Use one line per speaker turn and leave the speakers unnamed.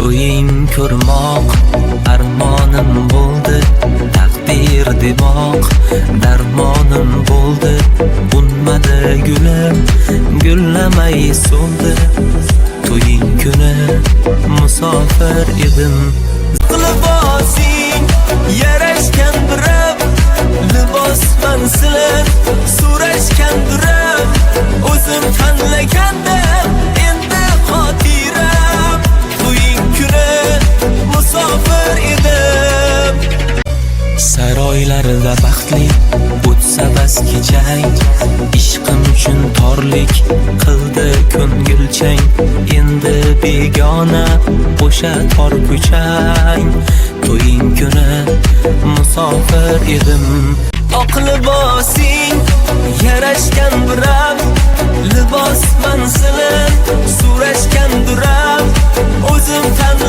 To'ying ko'rmoq armonim bo'ldi, taqdir demoq darmonim bo'ldi. Unmadi gulim, gullamay so'ldi. To'ying kuni musofir edim. Libosing yarashgan birab, libos manzilin so'rashgan durab, o'zim tanlagandim endi xotiram. To'ying kuni musofir edim. Saroylarda baxtli o'tsa bas kechang, ishqim uchun torlik qildi ko'ngilchang. Endi begona o'sha tor ko'chang. To'ying kuni musofir edim. Oq libosing yarashgan birab, libos manzilin so'rashgan durab, o'zim tan